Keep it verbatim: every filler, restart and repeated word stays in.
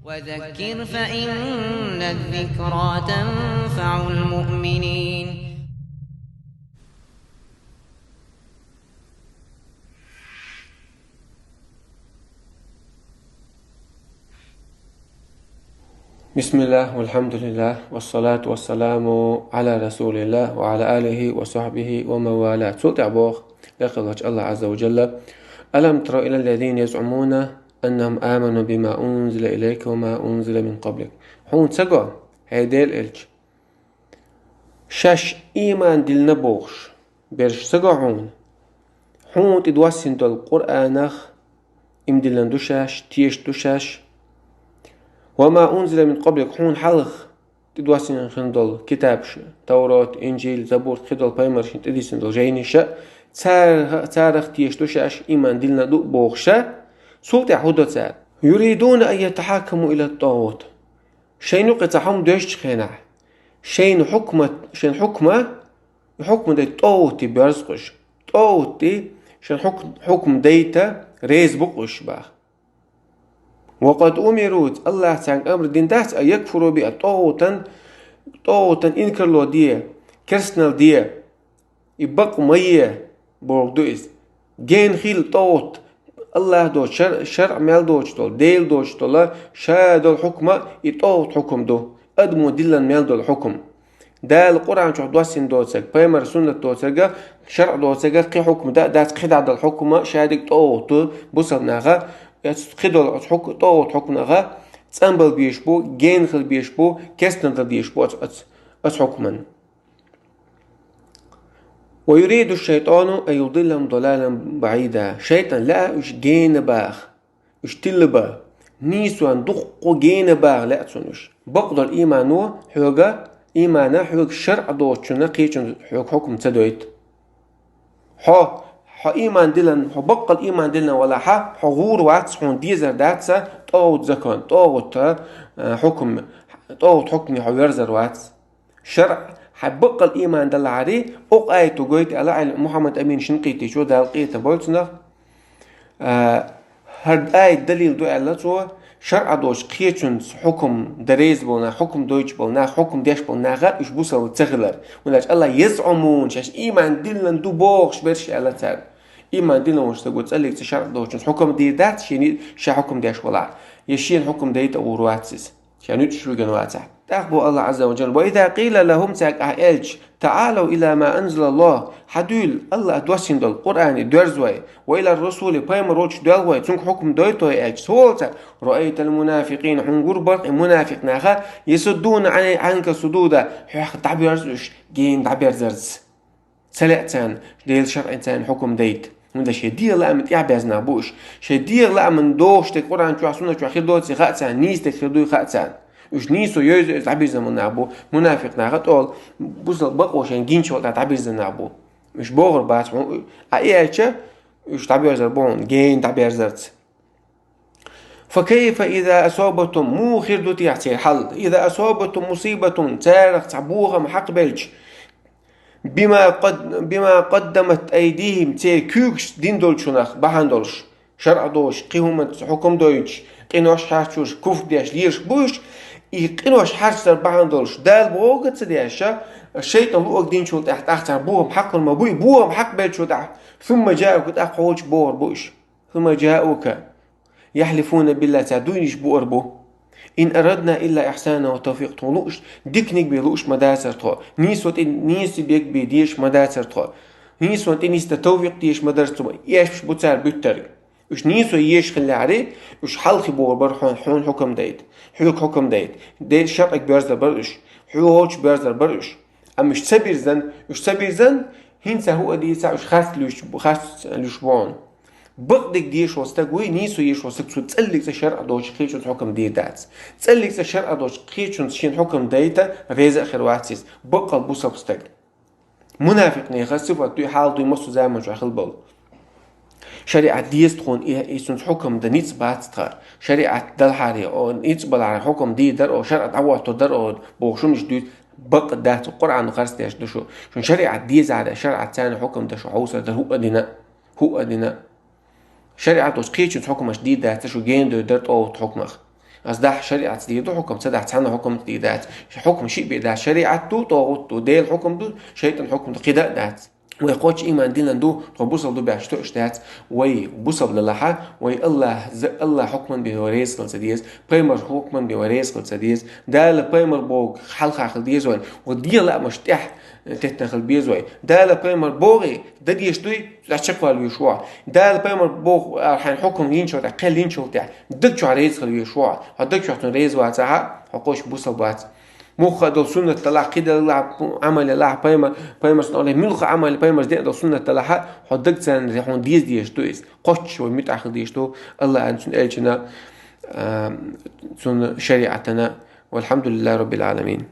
وذكر فإن الذكرى تنفع المؤمنين. بسم الله والحمد لله والصلاة والسلام على رسول الله وعلى آله وصحبه ومن والاه. Цул тӀехьа боху лекха волчу АллахӀа Ӏазза ва Джалла: «ألم تر إلى الذين يزعمون أنهم آمنوا بما أنزل إليك وما أنزل من قبلك». Хьуна ца го, хӀей Делан элча, шаьш ийман диллина бохуш берш ца го хьуна? Хьуна тӀе доссина долу Къуръанах ийман диллина ду шаьш, тешаш ду шаьш? «وما أنزل من قبلك», хьуна хьалха тӀе доссина хин долу китабаш, Таврот, Инжил, Забур, кхидолу пайхамаршна тӀедиссина долу жайнаш, царах, царах тешаш ду шаьш, ийман диллина ду бохуш, цул тӀехьа хӀун до цара? «يريدون أن يتحاكموا إلى الطاغوت». Шайна юкъе цхьа хӀума доьшучу хенахь, шайна хьукма, шайна хьукма, хьукма дайта тӀагӀутий боьрзу кхуш. ТӀагӀутий шайна хьук-, хьукма дайта реза бу кхуш баха. «وقد أمروا», АллахӀа царна амр дина дац, «أن يكفروا به», тӀагӀутан, тӀагӀутан инкарло де, керстанал де, и бакъ ма е, бохург ду иза. Гена хила тӀагӀут, АллахӀа доцу шар-, шарӀ мел доцуш долу, Дела доцуш долу, ша долу хьукма и тӀагӀут хьукма ду, адамо диллина мел долу хьукма. Дала Къуръан чохь доссина доцург, пайхамар суннат доцург, шарӀ доцург кхин хьукма дан а дац, кхидӀа долу хьукма шадерг тӀагӀут ду, бусалба наха, оцу кхидолу оцу хьук-, тӀагӀут хьукманах цӀанбала безаш бу, гена хила безаш бу, керстанал дан дезаш бу оцу, оцу, оцу хьукман. «ويريد الشيطان أن يضلهم ضلالا بعيدا». ШайтӀан лаьа уьш гена баха, уьш тилла бан, нийсонан дуккха гена баха лаьа цунна уьш. Бакъдолу иймано хьоьга, иймана хьоьга шарӀ доцучунна кхечунна хьоьга хьукма ца дойту. Хьо, хьо ийман диллина, хьо баккъал ийман диллина валахь, хьо гӀур вац, хьуна дезар дац тӀагӀут закон, тӀагӀут, а, хьукма, тӀагӀут хьукме хьо верзар вац. ШарӀ, хьайн баккъал ийман далахьара, оха аято гойту аьлла, Мухьаммад Амин Шинкъитичо, Дала къинхетам бойла цунах, а, хӀара аят далил ду аьлла цо, шарӀ доцу кхечунца хьукма дан реза болу нах, хьукма дойтуш болу нах, хьукма деш болу нах, уьш бусалба ца хилар. ХӀунда аьлча АллахӀа «يزعمون», шаьш ийман диллина ду бохуш берш аьлла цара. Ийман диллина волчу стага цӀаллиг цхьа шарӀ доцучунца хьукма дийр дац, шен, ша хьукма деш валахь, я шена хьукма дайта гӀур вац иза. Шен нуьцкъаш виган вацахь. ТӀаккха боху АллахӀа Ӏазза ва Джалла: «وإذا قيل لهم», цаьрга ахь аьлча, «تعالوا إلى ما أنزل الله», хьадуьйла АллахӀа доссийна долу Къуръане доьрза вай, «وإلى الرسول», пайхамар волчу доьлху вай, цуьнга хьукма дойту вай аьлча, цо олу цаьрга: «رأيت المنافقين», хьуна гур бара и мунафикъ наха, «يصدون عن-، عنك صدودا», хьох дӀабоьрзу уьш, гена дӀаберзарца. Ца лаьа царна Делан шарӀан царна хьукма дайта. ХӀунда шайн дегӀан лааман тӀаьхьаберза нах бу уьш. Шайн дегӀан лааман дохуш дерг Къуръан чохь, суннат чохь хир доций хаьа царна, нийса дерг хир дуй хаьа царна. Уьш нийсо йовза-йовза дӀабирзина болу нах бу, мунафикъ наха тӀол, бусал бакъо шайн гинчул тӀаьхьа дӀабирзина нах бу. Уьш бохур бац хьуна, а и аьлча, уьш дӀаберзар бу хьуна, гена дӀаберзарца. «فكيف إذا أصابتهم», муха хир ду техьа церан хьал, «إذا أصابتهم مصيبة», царах цхьа бохам хьакхабелча, «بما قد-، بما قدمت أيديهم», церан куьйгаш дина долчунах бахьана долуш, шарӀ доцуш, кхин хӀуманца хьукма дойтуш, къинош хьарчош, куфр деш, лелаш бу уьш, и къинош хьарчдар бахьана долуш, Дала бохург ца деш, шайтӀан луъург динчул тӀаьхьа тӀаккха царах бохам хьакхалур ма бу, и бохам хьакхабеллачул тӀаьхьа, «ثم جاءوك», тӀаккха хьолчу бохур бу уьш. «ثم جاءوك يحلفون بالله», цара дуйнаш буур бу. «إن أردنا إلا إحسانا وتوفيقا», тхуна лууш, диканиг бен лууш ма дацара тхо. Нийсо тӀе, нийса бен дезаш ма дацара тхо. Нийсонна тӀе нисдан товфикъ дезаш ма дара тхо. Эшпаш бу цара буьттарг. Уьш нийсо езаш хиллехьара, уьш хьалхе бохур бара хьуна, хьуна хьукма дайта. Хьоьга хьукма дайта. Де шарӀаг боьрзар бара уьш. Хьоьга волчу боьрзар бара уьш. Амма уьш ца бирзан, уьш ца бирзан, хӀинца хӀуъа дийца уьш харц луьйш, харц луьйш бу хьуна. Бакъдерг дезаш волу стаг вуй, нийсо езаш волу стаг, цо цӀаллиг цӀа шарӀ доцуш кхечунца хьукма дийр дац. ЦӀаллиг цӀа шарӀ доцуш кхечунца шена хьукма дайта реза а хир вац иза. Баккъал бусалба стаг. Мунафикъ нехан сифат дуй, хьал дуй массо заман чохь хила болу. ШариӀат деза тхуна, и, и цунца хьукма дан ницкъ бац тхан. ШариӀат далахьара, о, ницкъ балахьара хьукма дийр дара, о, шарӀ дӀахӀоттор дара, о, бохуш хӀуманаш дуьйцу, бакъ дац, Къуръано харц деш ду шу. Шун шариӀат дезахьара, шарӀаца хьукма дан шу хьовсар дара хӀуъа дина. ХӀуъа дина. ШариӀат долчу кхечунца хьукмаш дийр дац шу гена дойр дара тӀагӀут хьукмах. Аз дахь шариӀатца дийр ду хьукам, ца дахь цхьанна хьукамца дийр дац. Хьукам шиъ бе дац, шариӀат ду, тӀагӀут ду, Делан хьукам ду, шайтӀан хьукам ду, кхы даь а дац. Вай кхоачча иман диллина ду, тхо бусалба ду беш тоъаш дац. Вай бусалба далахь, вай Аллахь, за-, Аллахь хьукман бе вай реза хила ца деза, пайхамар хьукман бе вай реза хила ца деза. Дала пайхамар боху хьалха хила деза вайна. Вай дегӀан лаамаш тӀехь теттина хила беза вай. Дала пайхамар бохий, дан дезаш дуй, цу тӀехь чекхвала везаш ву хьо. Дала пайхамар боху, а, хьайн хьукам йинчул тӀехь, кхел йинчул тӀехь, даг чохь реза хила везаш ву хьо. Хьо даг чохь цунна реза вацахь, хьо кхоачча бусалба вац. Муьлхха долу суннат далахь, кхидолу Ӏамал ялахь, пайхамар, пайхамар саллаллаху Ӏалайхи ва саллам, муьлхха Ӏамал, пайхамар деана долу суннат далахь, хьо даг царна хьуна деза дезаш ду иза. Кхоачча вай муьтӀахь хила дезаш ду Аллахьана, цуьнан элчана, а, цуьнан шариӀатана. Валхьамдулиллахи Роббил Ӏаламин.